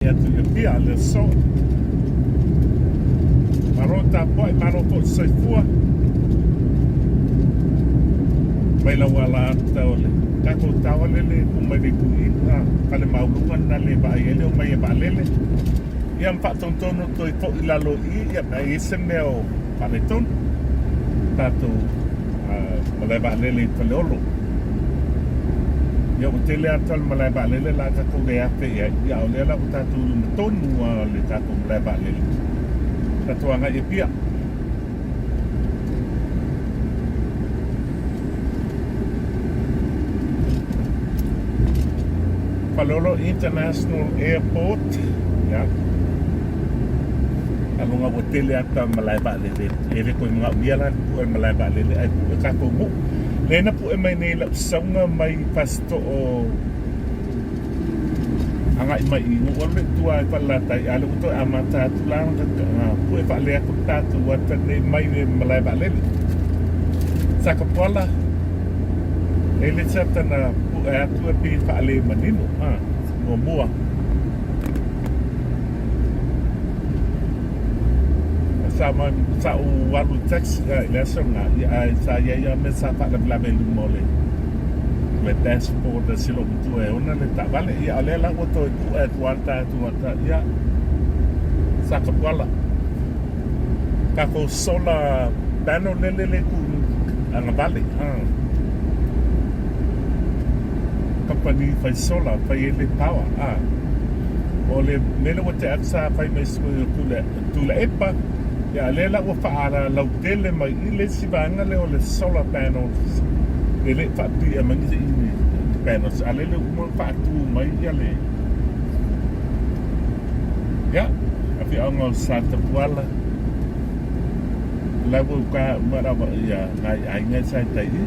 atu i Apia le aso. Malo tapuai, malo foi le soifua. Mai lau ala ata o le tatou taoalele e mai le itu i fale maualuga lena le vaai ai le omai a vaalele. Ia ma faatonutonu atu ai foi i lalo i i, ia pe a i ai se mea o faaletonu tatou malae vaalele i Faleolo. Ia ua tele atu le malae vaalele la tatou le afe i ai, ia a o lea la ua tatou i luma tonu lava o le tatou malae vaalele. Tatou agai i Apia. Faleolo International Airport. Ia. Aloga ua tele ata malae vaalele. E le toe manaomia la le pue malae vaalele ae pue tatou nuu. Lea na pue mai nei lau sauga mai Fasitoo agai mai i nuu alu i tua i Falelatai a lea ua toe amata atu la ona pue faalele atu le tatou ata nei mai le malae vaalele. Satapuala e le se ata na pue atu e pei e faale manino ha muamua. Sa ma sa ou alu i taxi i le aso lena, ia ae sa i ai lava mea sa faalavelave i luma o le le dashboard a si loomatua e ona le taavale. Ia a o lea la ua toe pue atu lava le tatou ata, ia sa tapuala. Tatou solar panel lele le tu agavale, ha. Kamupani fai solar, fai ai le power, ha. O le mea lea ua tea atu sa fai mai si o Tuilaepa, ia a lea la ua faalautele mai i le isi vaega lea o le solar panels e le i faapipii mai ni panels, a lea ua uma ona faatu mai ia le ia afioaga o Satapuala la ua uka uma lava ia nai aiga sa i tai i.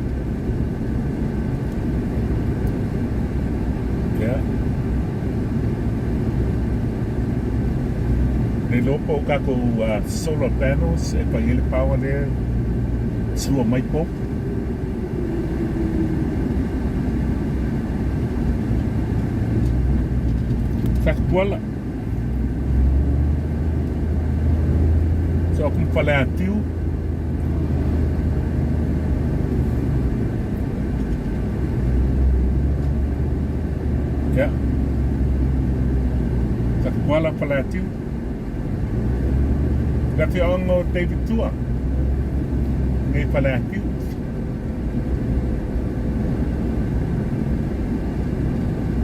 Ia. Le iloa po o tatou solar panels e fai ai le power lea e sua mai po. Satapuala. So aku ma Faleatiu. Ia. Satapuala Faleatiu. Le afioaga o David Tua. Nei Faleatiu.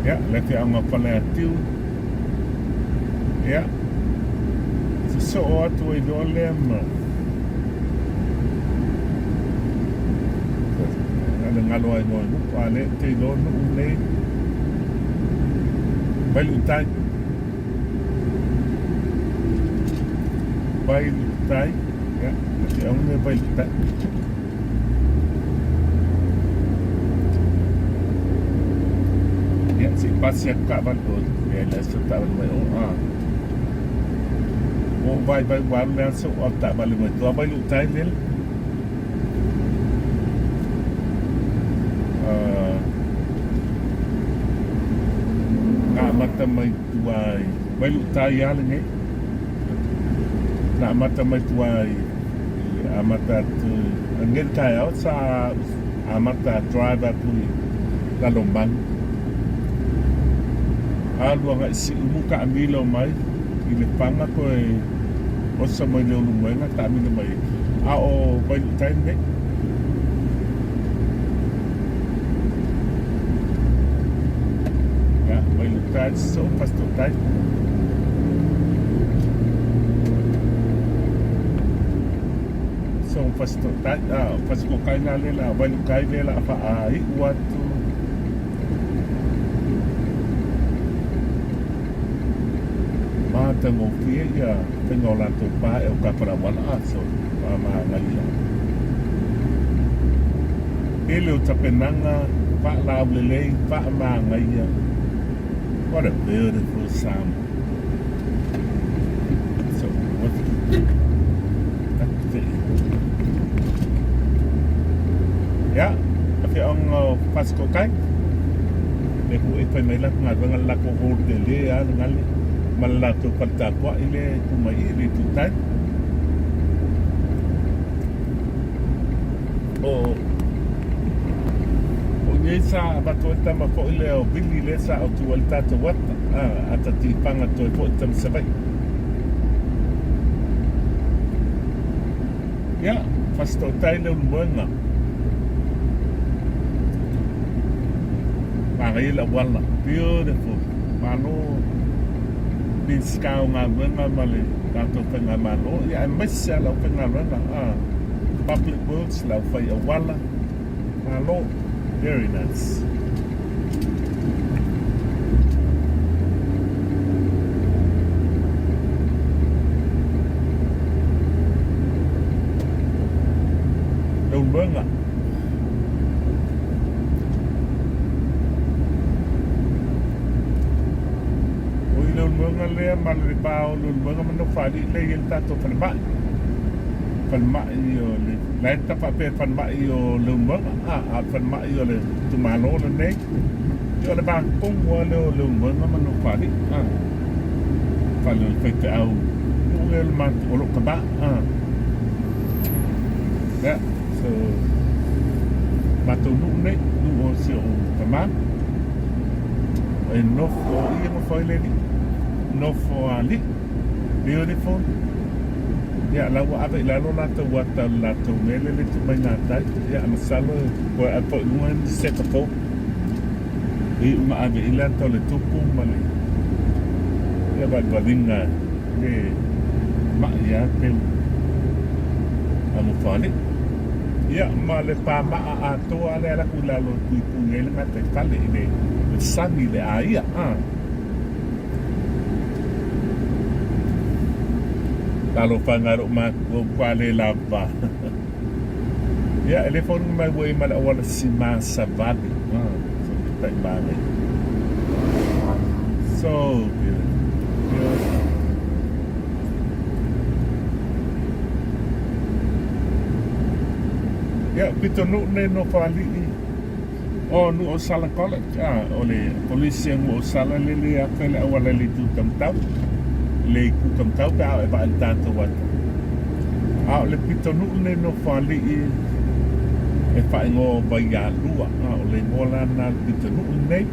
Ia, le afioaga o Faleatiu. Ia, sosoo atu ai loa lea ma le galo ai loa i nuu, a lea te iloa nuu nei. Vailuutai. Vailuutai. Ia, le afioaga lea o Vailuutai. Ia, se i pasi atu taavale o ia le aso taavale mai o a. O vai vai ua alu le aso o taavale mai tua vai lu tai lele. Na amata mai tua i Vailuutai lava lenei. Na amata mai tua i amata atu nei le taeao sa amata drive atu i Lalomanu. Alu agai Siumu taamilo mai i Lefaga toe oso mai le Ulumoega taamilo mai a o Vailuutai lenei. Ia, Vailuutai sosoo Fasitootai. So Fasitootai, a Fasitootai la lea la Vailuutai lea la faaiu atu. Matagofie ia faiga o latou pa e o Kaparauala a so faamanaia. Tele o tapenaga faalaulelei faamanaia. What a beautiful Samoa. So what Ya, afioaga o Fasitootai. Le ku e fai mai la galuega le latou hall tele a le gale. Ma le latou fale tapuai lea e tu mai i i le itu tai. O o nei sa avatu ai tama foi lea o Vili lea sa autu ai le tatou ata, a, ata tifaga toe foi tama Savaii. Ia, Fasitootai le Ulumoega. Manaia le auala. Beautiful. Malo Minisita o Galuega ma le tatou Faigamalo, ia aemaise lava le aufaigaluega, a, Public Works, le aufai auala. Malo. Very nice. Leulumoega. O i Leulumoega lea ma le va o Leulumoega ma Nofoalii lea e i ai le tatou falemai. Falemai o le la e faapea falemai o Leulumoega, a, a o le falemai o le itumalo lenei. Ia o le va tonu lava lea o Leulumoega ma Nofoalii, a. Fale o le faifeau nuu lea o le matou o lou tama, a. Yeah, so matou nuu nei, nuu o si ou tama. E nofo, o i e nofo ai le alii. Nofoalii. Beautiful. Ia, la ua ave i lalo latou ata o le latou mea lea le tuu mai gatai. Ia, masalo e toe ave foi i luga ni seta fou. I iuga ave i le ata o le tupu ma le ia valivaliga le ma'i a peu a Nofoalii. Ia, ma le pama'a atoa lea alu atu i lalo e puipui ai le gataifale i le sami i le aia. Talofa e lou matua ua le lava. Ia, e le foliga mai ua i ma le auala sima savali. Ah, so tai male. So beautiful. Beautiful. Ia, pitonuu nei Nofoalii. O Nuuosala College, a, o le Kolisi a Nuuosala le le afe le auala i le itu Tamatau, le itu Tamatau pe a o e vaai i le tatou ata. A o le pitonuu lenei Nofoalii e faaigoa o Vaialua, a, o le igoa la lena o le pitonuu lenei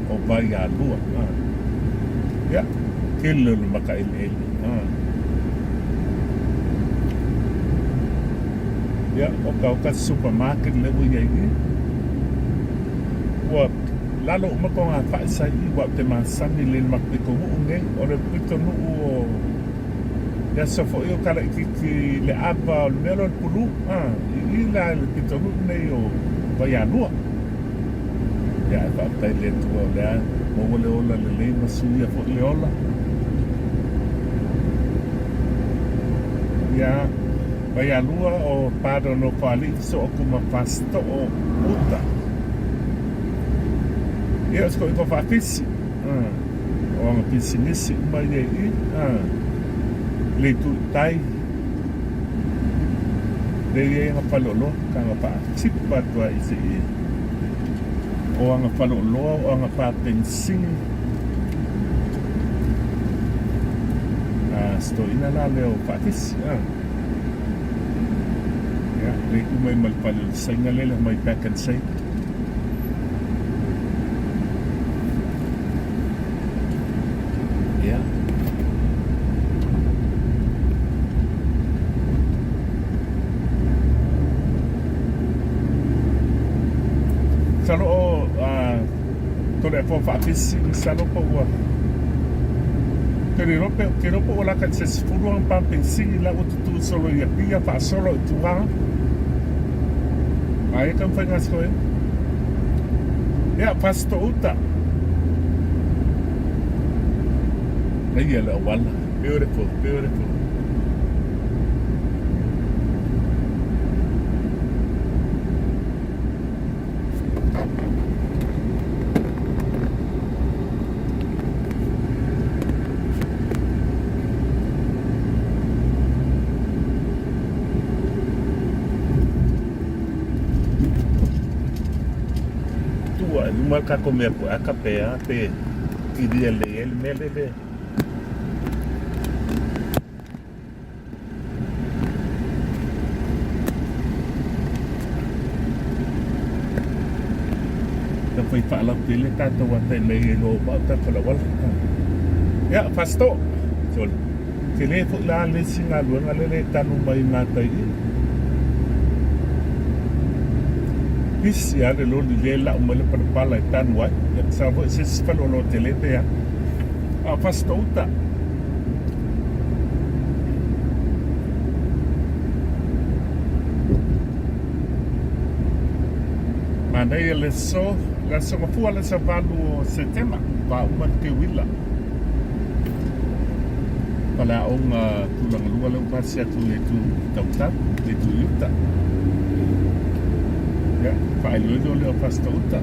o Vaialua. A, ia, tele o le makaeleele. A. Ia, o ka o ka supermarket lea ua i ai i. Ua lalo uma ko ngā whae sa i wa te masani le ma pito nuu nei. O le pito nuu o ia so fo i o kala ikiki le ava o le mea lo le pulu. Ah, i i la le pito nuu nei o Vaialua. Ia, e faafetai i le Atua o lea maua le ola lelei ma suia foi le ola. Ia, Vaialua o part o Nofoalii soo ku ma Fasitoo uta. Ia, o se koʻiko faafisi. Ah, o aga pisinisi uma ia i i. Ah, le itu i tai. Le i ai aga faleoloa, ka aga faatipa atu ai i se i. O aga faleoloa, o aga faapenisini. Ah, se toeaina la lea o faafisi. Ah. Ia, le iu mai ma le fale o le Saina lea le mai Pack and Save. Ia. Masalo o Toleafoa Faafisi, masalo po ua Te le iloa pe, te iloa po ua laka i se 10 aga pa penisini la ua tutū solo i Apia faasolo i tua. Aia ka mawhai ngā sikoe. Ia, Pastor Uta. Aia le auala. Beautiful, beautiful. Tua i luma le tatou mea pueaka pe a pe kilia lelei ai le mea lele. Taumafai faalautele tatou ata i mea ia iloa uma o tatou lauala. Ia, Fasitoo, sole, tele foi la le isi galuega lele e tanu mai gatai i. Pisi lava le loli lea e lau mai le palapala e tanu ai. Ia, masalo foi se isi faleoloa tele pe a. A o Fasitoo uta. Manaia le aso, le aso Gafua le aso 8 o Setema, faauma le teuila. Faleaoga tulaga lua lea ua pasi atu i le itu Tautau, le itu i uta. Ia, faailoilo lea o Fasitoo-uta.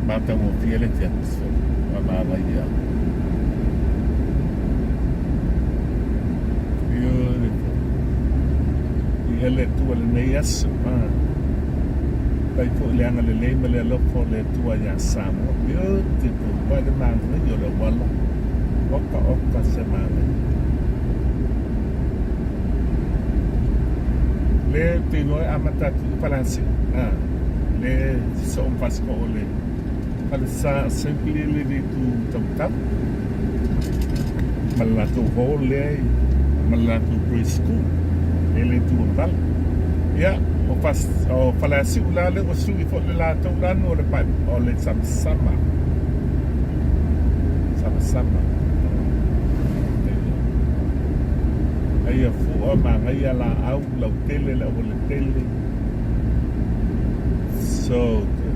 Matagofie le afiafi ma manaia. Beautiful. Viia le Atua i lenei aso. Faafetai foi i le agalelei ma le alofa o le Atua ia Samoa. Beautiful. Vaai le manaia o le auala. Oka oka se manaia. Le ou te iloa e amata atu i Palasi. Le sosoo ma Fasito'o o le falesa assembly le le itu Tautau ma le latou hall lea ma le latou pre school le le itu Agavale. Ia, o Fas o Faleasi'u la lea ua sui foi le latou lanu o le o le samasama. Samasama. Aia fua manaia laau lautele le aualatele. So good.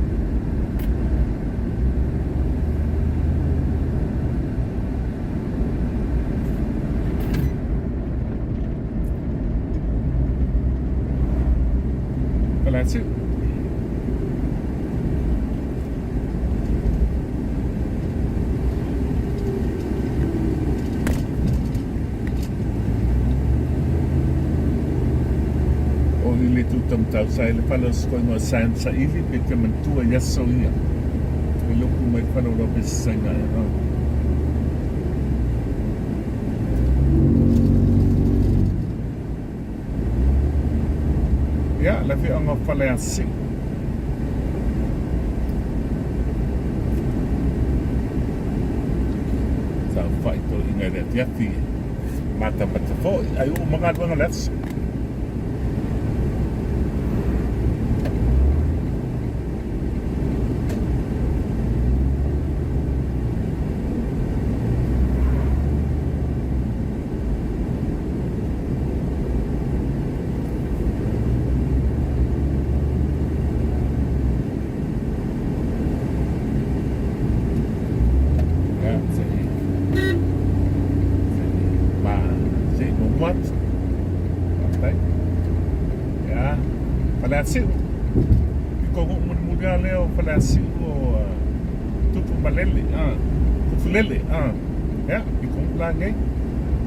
Faleasiu. O i le tūtamatau sa i le fale o Sikoiga o Sam Saili pe te manatua i aso ia. E loku mai le fale o lau pesisaiga e. Oh. Ia, le afioaga o Faleasiu. Saofai toeaiina i le afiafi matamata foi, ai ua uma galuega o le aso. Faleasiu. I ko nuu mulimuli lava lea o Faleasiu o Tupu Malele, Tufulele. Ia, i ko nuu la nei.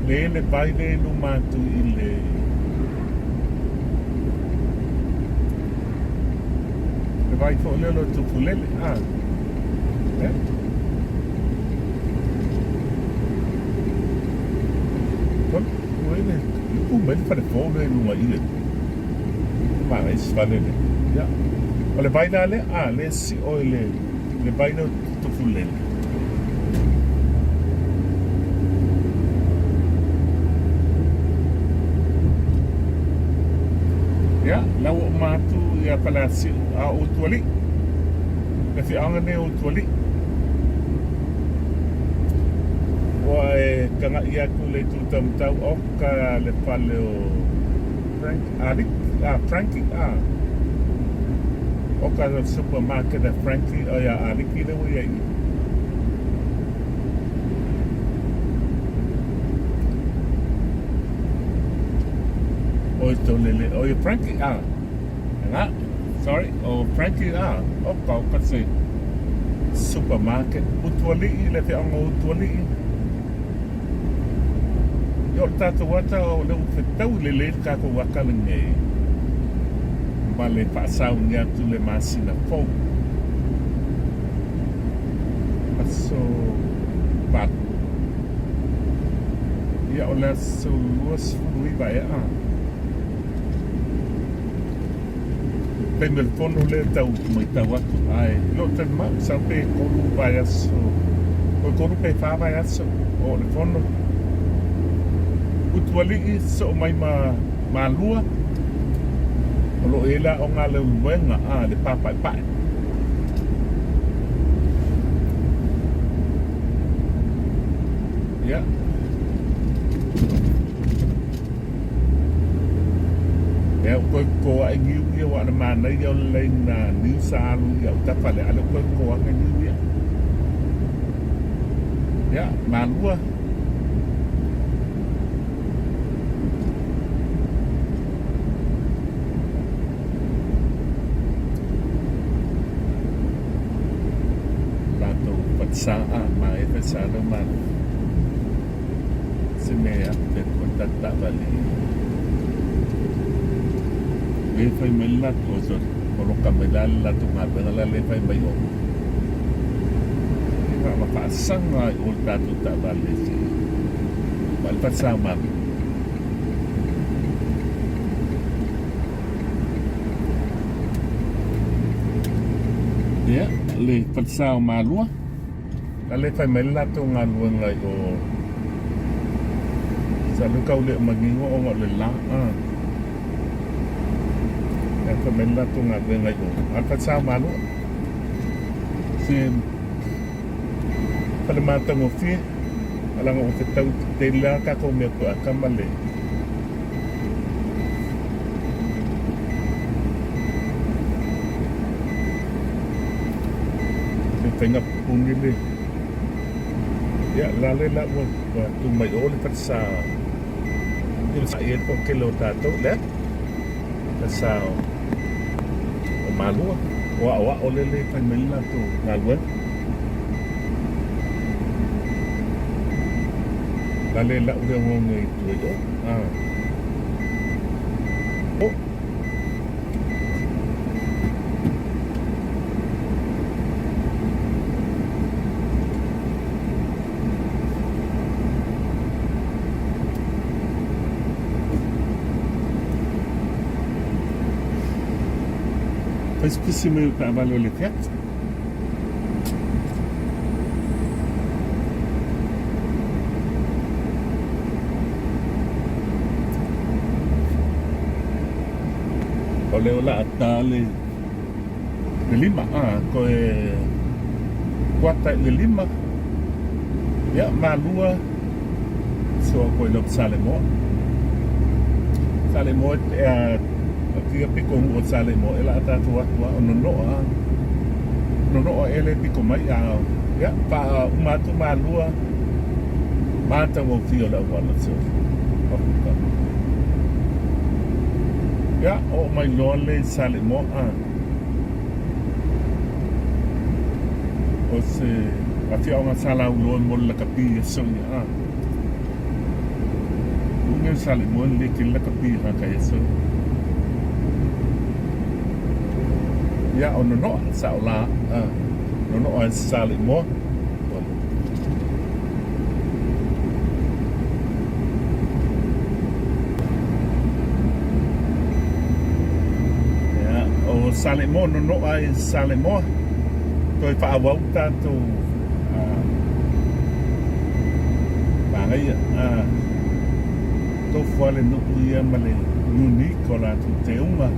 Le le vai le i luma atu i le Le vai foi lea o le Tufulele. Ia. Ua le luku mai le fale fou lea i luga i le Manaia se fale lea. Ia. O le vai la lea, a, lea e sio i le, le vai lea o Tufulele. Ia, la ua uma atu ia Faleasiu, a o Utualii. Le afioaga nei o Utualii. Ua e taga'i atu i le itu taumatau, oka le fale o Frank, Aliki, a, Frankie, a. Oka le supermarket a Frankie, o ia Aliki lea ua i ai i. Oi tolele, o ia Frankie, a. Nga, sorry, o Frankie, a, oka, oka se supermarket. Utualii, le afioaga o Utualii. Ia o le tatou ata o lea ua fetau lelei le tatou ata lenei ma le faasauni atu i le masina fou. aso 8. Ia, o le aso 29 ea. Taimi o le fono lea tau matau atu ae le o talimau sau pe 3 vaiaso po 3 pe 4 vaiaso o le fono. Utualii soo mai ma Malua o lo o i ai le aoga a Leulumoega a le Papaepae. Ia. Ea ua toe toto ae niu ia ua na manaia o le laina niu sa alu i autafa lea a lea ua toe toto ane niu ia. Ia, Malua. Latou fatsa a ma e fatsa leo Malua. Se mea te tua taavale le fai mai le latou oh sorry poloka mai la le latou galuega la le fai mai o e ma faasaga ai o le tatou taavale se ma le faasao mami. Ia, le falesa o Malua. A le fai mai le latou galuega i o sa le kau le manino ona o le la a. E fai mai le latou galuega i o a le sa malo. Se fale matagofie alaga o fetau tetele lava tatou mea koe a kama le Le faiga pupuni le ia la le la ua ua tu mai o le falesa i le sa i ai le toatele o tatou le falesa o o Malua o aoao le le fai mai le latou galuega la le lau le ogaoga i tua i o a o Fai se pisi mai o taavale o le Fiat. O lea o le a ta le 5, a, toe kuata i le 5. Ia, Malua, so koe lop Salemoa. Salemoa, e a piko nuu o Salemoa, e la a tatou atu a o nonoa a. Nonoa e le piko mai a, ia, pa uma atu Malua, matagofie o le auala so. Ia, oo mai loa le Salemoa a. O se afioaga sa lauloa mo le lakapi i aso ia a. Uga Salemoa le ke lakapi ha ka aso. Ia, o nonoa sa o la a. Nonoa Salemoa. Ia, o Salemoa, nonoa i Salemoa. Toe faaauau tatou manaia. Tofu lava le nuu ia ma le unique o latou teuga.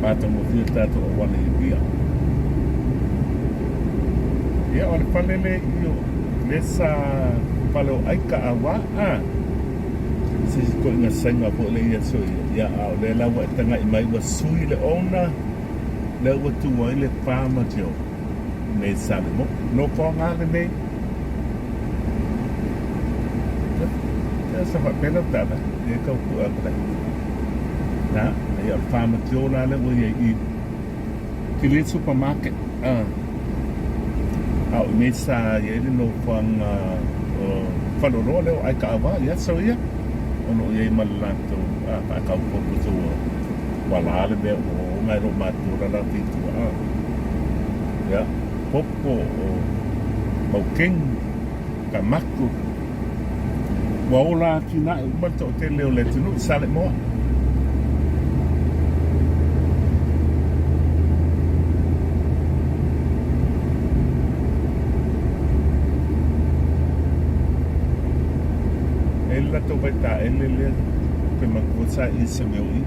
Matagofie le tatou auala i Apia. Ia, o le fale le i o le sa fale o Aika a wā a. Se isi toeaiga Saina foi lea i aso ia, ia a o lea la ua e tagai mai ua sui le owner, lea ua tu ai le Farmer Joe nei Salemou. Nofoaga lenei. Ia, sa faapea lau taavale, ia tau pue atu lai. Na, ia o le Farmer Joe la lea ua i ai i tele supermarket. A o i inei sa i ai le nofoaga o faleoloa lea o Aikaava i aso ia, o lo o i ai ma le latou faatau popo so ua la le mea ua oga e lou matua la latou i tua. Ia, popo o maukeni, tamato, ua ola atinae uma le toatele o le atunuu i Saleimoa. E i ai le latou vaitaele lea pe matua sa i se mea o i.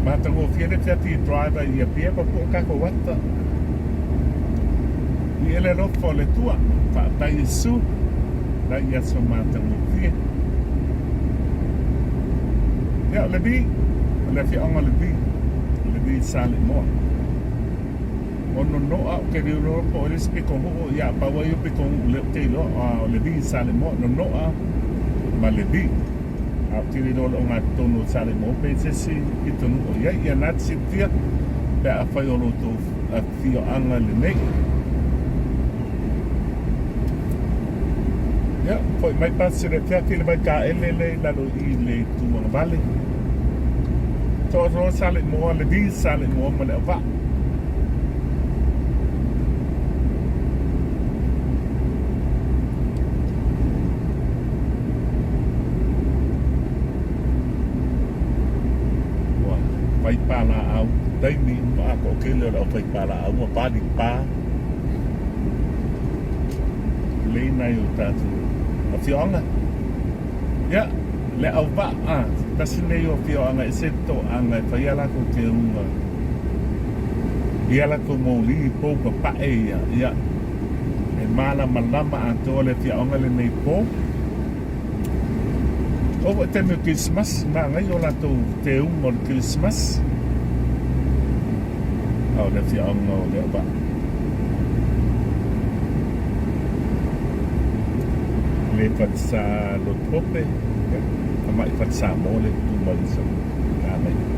Matagofie le tiati driver i Apia pa po o tatou ata. I ele alofa o le Atua, faafetai Iesu, la i aso matagofie. Ia, o Levi, o le afioaga o Levi, o Levi Saleimoa. O Nono'a, ou te le iloa po o le isi pitonuu, ia pau lava ia o pitonuu lea ou te iloa, o Levi Saleimoa, Nono'a ma Levi. A ou te le iloa o le ogatotonu o Saleimoa pe i se isi pitonuu o i ai. Ia na te silafia pe afai o lo outou afioaga lenei. Ia, foi mai pasi le afiafi le vaitaele lea i lalo i i le itu agavale. Toa Saleimoa, Levi Saleimoa ma Leauvaa. Ua fai palaau taimi uma a toatele o le aufai palaau ua palipa lelei nai o tatou afioaga. Ia, Leauvaa, a, tasi lenei o afioaga e ese le toaga e fai a latou teuga i a latou moli pou papae ia, ia, e malamalama atoa le afioaga lenei po. Oo foi taimi o Kerisimasi, manaia o latou teuga o le Kerisimasi. A o le afioaga o Leauvaa. Le falesa Lotope, tamai falesa mo le tu mai i sau manaia.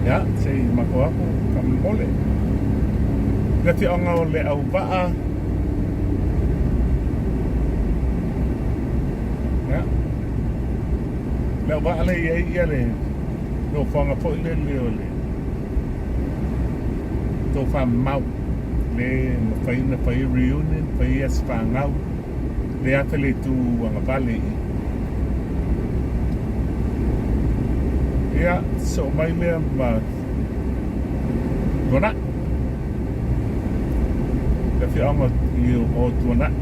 Ia, se i matou aku faamolemole. Le afioaga o Leauvaa. Ia. Leauvaa lea e i ai ia le nofoaga foi lele o le tofamamao le mafai ona fai reunion, fai aso fanau, le afe le itu agavale i i. Ia, sosoo mai lea ma Tuanai. Le afioaga o Tuanai.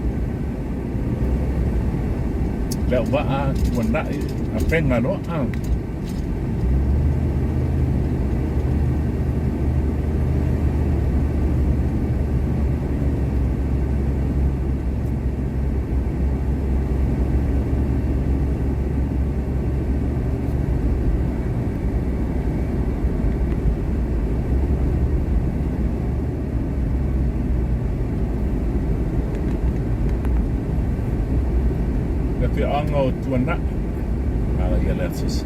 Leauvaa, Tuanai, Afega loa. Le afioaga o Tuanai. Ala ia le aso.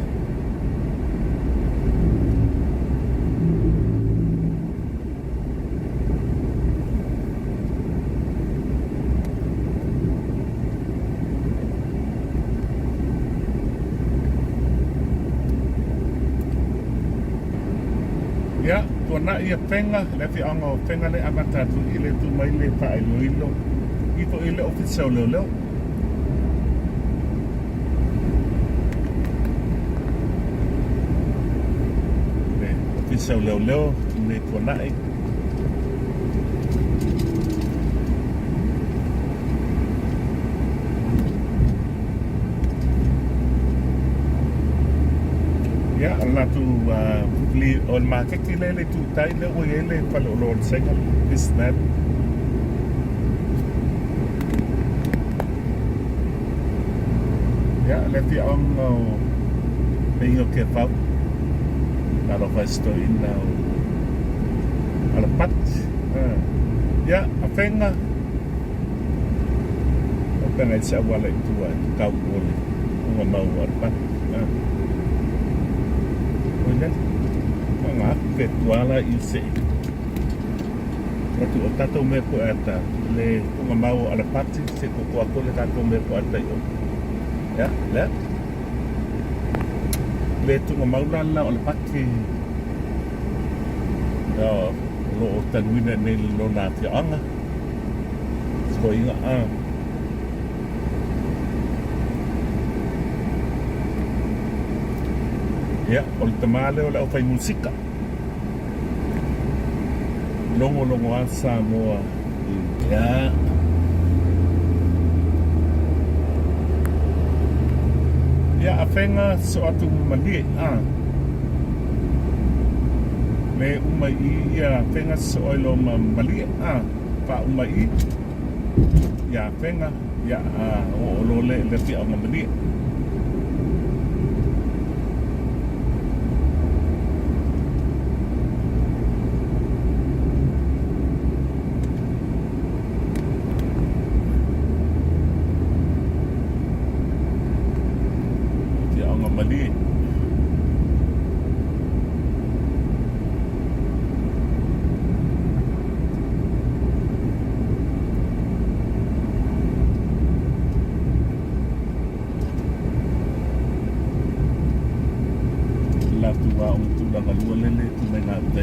Tuanai Afega, le afioaga o Afega lea e amata atu i le tu mai le faailoilo ifo i le Ofisa o Leoleo. Le Ofisa o Leoleo i Tuanai. Ia, o le latou o le maketi lea i le itu tai lea ua i ai le faleoloa o le Saina, this that. Ia, le afioaga o Paia o Tiafau, talofa i si toeaina o Alapati. Ia, Afega, o pena i se auala i tua e tau o le uga mau o Alapati. Oi lele, o ngā pe tuala i se atu o tatou mea po ata le uga mau o Alapati se koko aku le tatou mea po ata i o. Ia, lea. Le tuga mau la la o Alapati o lo o tanuina nei le lona afioaga. Soiga a. Ia, o le tama lea o le aufai musika. Logologo a Samoa. Ia. Ia, Afega so atu malie. A. Le uma i ia Afega so oi lo ma malie. A. Pa uma i ia Afega. Ia, a, o o lo le le fia o malie. Afioaga Malie. Latou aoga tulaga lua lele tu mai gauta i.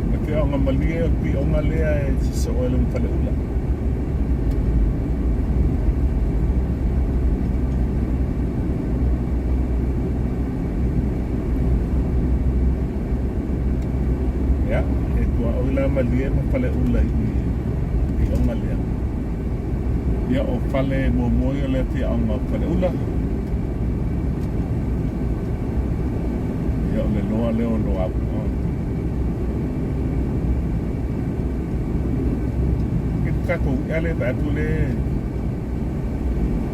Le Afioaga Malie o le pioga lea e sosoo ai lona faleula. Ia, e tuaoi la Malie ma Faleula i le pioga lea. Ia, o fale muamua ia o le afioaga o Faleula. Ia, o le loa lea o Loau. Ke tatou i'a lea vaai atu le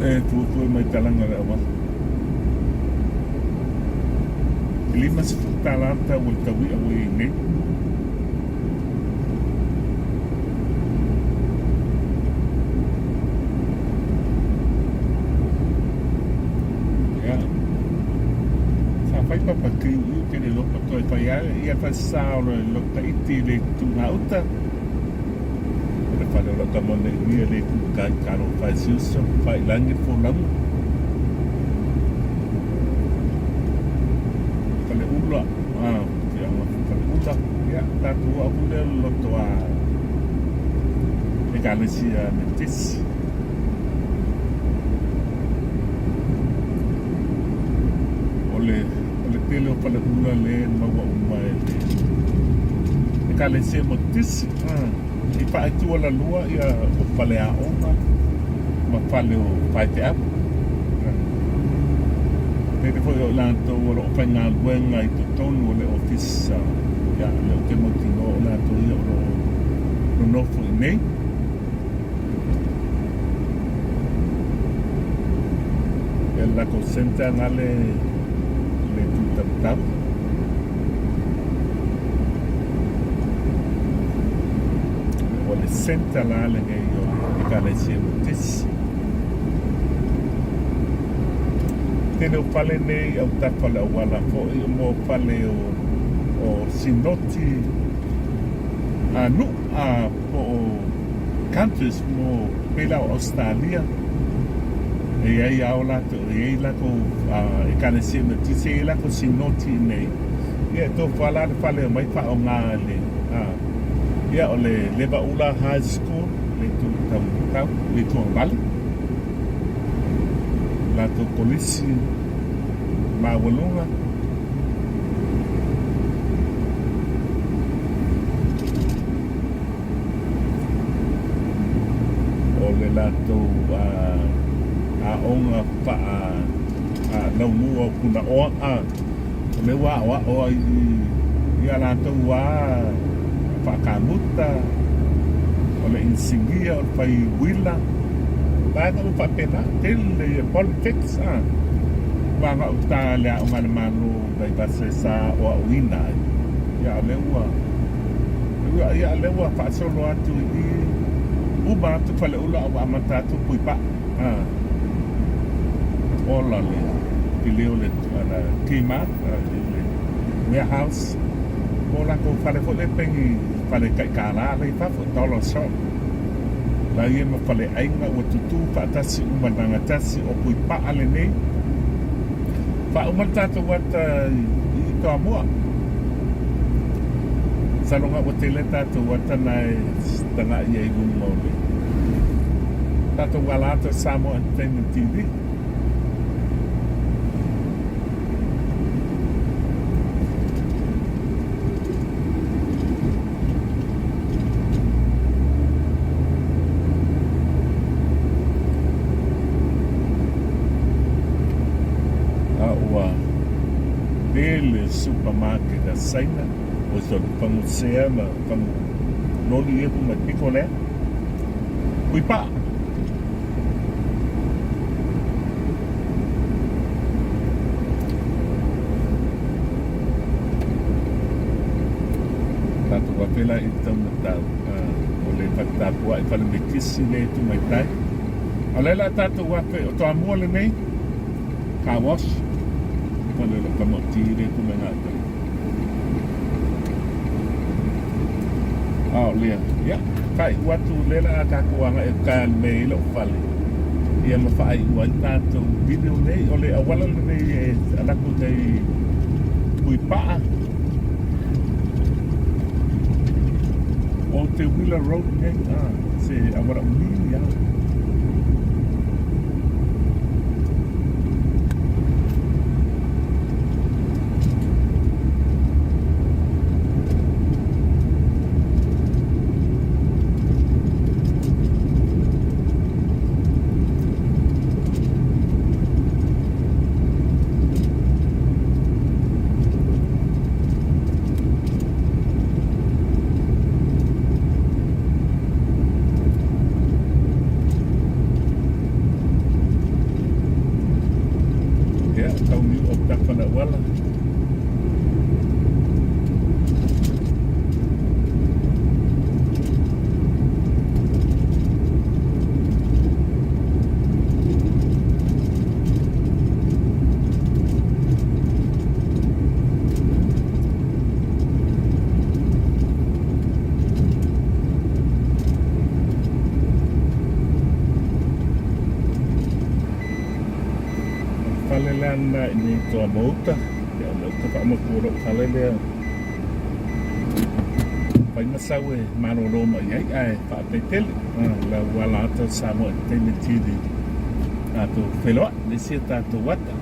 e fuafua mai talaga o le auala. E $50 le tau o le taui'a ua i ai nei. Ia. Sa fai papa kiuiu ke le lopa toe fai ai ia fai sa o le lopa iti le tu gauta. O le fale o lau tama nei mia le tu kai kalo fai siuso fai langi fo lamu. Fale ula, ah, te anga fale ula. Ia, tātou a pule loto a Ekalesia Methodist. O le, o le tele o Faleula le maua uma e le Ekalesia Methodist. I faaitu alalua ia o faleaoga ma fale o faifeau. Tele foi o i latou o lo o faigaluega i totonu o le ofisa, ia, lea ou te mautinoa o latou ia o lo o nonofo i inei. Ia le latou centre na le, le tu tautau. centre la lenei o le Ekalesia Metotisi. Tele o fale nei autafa o le auala foi mo fale o o sinoti a nuu a po o countries mo pei la o Ausetalia e i ai a o latou e i ai latou Ekalesia Metotisi e i ai latou sinoti i inei ia e tofu lava la le fale e omai faaaoga e le ia o le Levaula High School le itu taumatau le itu agavale latou kolisi maualuga. O le latou aoga faa-laumua o Punaoa, o lea ua aoao ai i a latou lava faakamuta, o le inisinia, o le fai uila, vaega uma faapena, tele ia politics, ua gauta le aoga a le Malo i Vaivase sa aoaoina ai, a o lea ua Ia lea ua faasolo atu i i, uma atu Faleula a ua amata atu Puipaa. Ola le pili o le Kmart, le warehouse, po o latou fale foi lea pei ni fale tai $1 la i fafo, dollar shop. La ia ma faleaiga ua tutū faatasi uma i le vaega tasi o Puipaa lenei. Faauma le tatou ata i Toamua. Masalo ga ua tele tatou ata na e tagai ai i luga o le tatou ala atu o Samoa Entertainment TV. A ua tele supermarket a Saina o sona fagu sea ma fagu loli ia mai pito lea. Hui paa. Tatou afe la i Taumatau o le fale tapuai fale metisi le tu mai tai. A o lea la tatou afe o Toamua lenei car wash fale o le tamaiti le tu mai gauta. A o lea, ia, faaiu atu lea la a tatou agai e uka le mea i lou fale. Ia ma faaiu ai tatou video nei, o le auala lenei e alu atu nei Puipaa. O te Wheeler Road nei, se auala umi lava. Ia, tauniu o tafa le auala. Fale lea na i nei toa mauta. Ia o lea uta faamautu o lou fale lea. Fai ma sau e malolo mai ai ae faataitele. La ua ala atu o Samoa Entertainment TV. Tatou feiloai, le isi tatou ata.